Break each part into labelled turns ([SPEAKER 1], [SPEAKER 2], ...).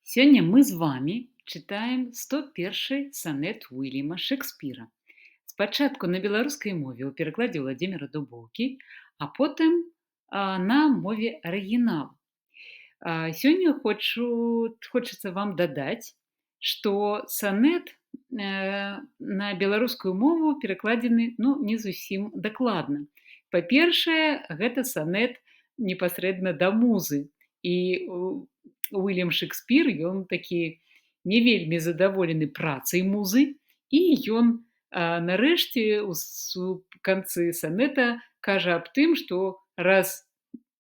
[SPEAKER 1] Сёння мы з вами чытаем 101 санет Уільяма Шэкспіра. Спачатку на беларускай мове ў перакладзе Уладзіміра Дубоўкі, а потым на мове арыгіналу. Сёння хочацца вам дадаць, што санет на беларускую мову перакладзены, ну, не зусім дакладна. Па-першае, гэта санет непасрэдна да музы. І Уільям Шэкспір, ён такі не вельмі задаволены працай музы, і ён нарэшце у канцы санета кажа аб тым, што раз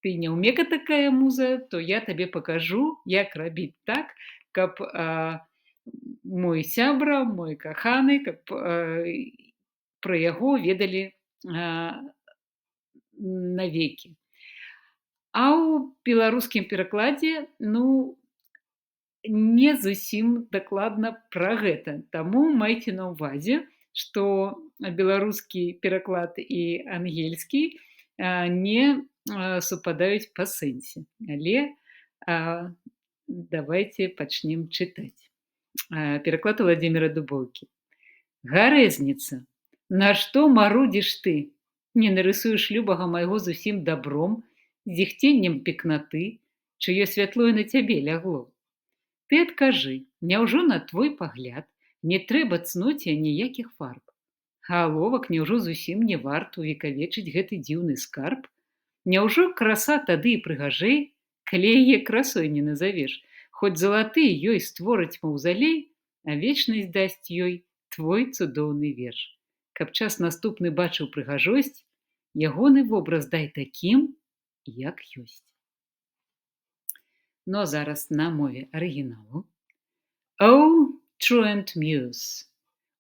[SPEAKER 1] ты няўмека такая муза, то я табе пакажу, як рабіць так, каб мой сябра, мой каханы, каб пра яго ведалі навекі. А ў беларускім перакладзе, ну, не зусім дакладна пра гэта. Таму майце на ўвазе, што беларускі пераклад і ангельскі не супадаюць па сэнсе. Але давайте пачнем чытаць. Пераклад Уладзіміра Дубоўкі. Гарэзніца, нашто марудзіш ты? Не нарысуеш любага майго зусім дабром, зіхценнем пекнаты, чыё святло і на цябе лягло. Ты адкажы, няўжо на твой пагляд не трэба цноце ніякіх фарб? А аловак няўжо зусім не варт увекавечыць гэты дзіўны скарб? Няўжо краса тады і прыгажэй, калі яе красой не назавеш, хоць залаты ёй створыць маўзалей, а вечнасць дасць ёй твой цудоўны верш. Каб час наступны бачыў прыгажосць, ягоны вобраз дай такім, як ёсць. Ну а зараз на мове арыгіналу. O truant muse,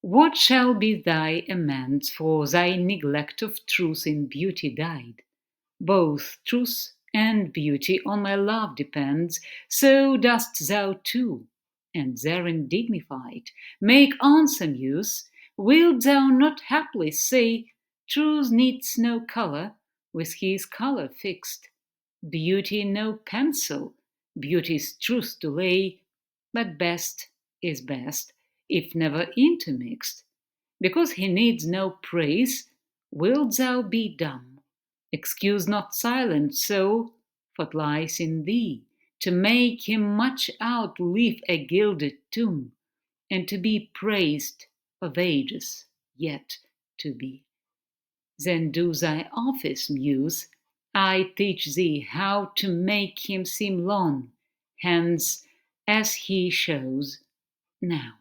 [SPEAKER 1] what shall be thy amends for thy neglect of truth in beauty dyed? Both truth and beauty on my love depends, so dost thou too, and therein dignified. Make answer, muse, wilt thou not haply say, truth needs no colour, with his colour fixed, beauty no pencil, beauty's truth to lay, but best is best, if never intermixed. Because he needs no praise, wilt thou be dumb? Excuse not silence so, for 't lies in thee, to make him much outlive a gilded tomb, and to be praised of ages yet to be. Then do thy office, muse, I teach thee how to make him seem long, hence as he shows now.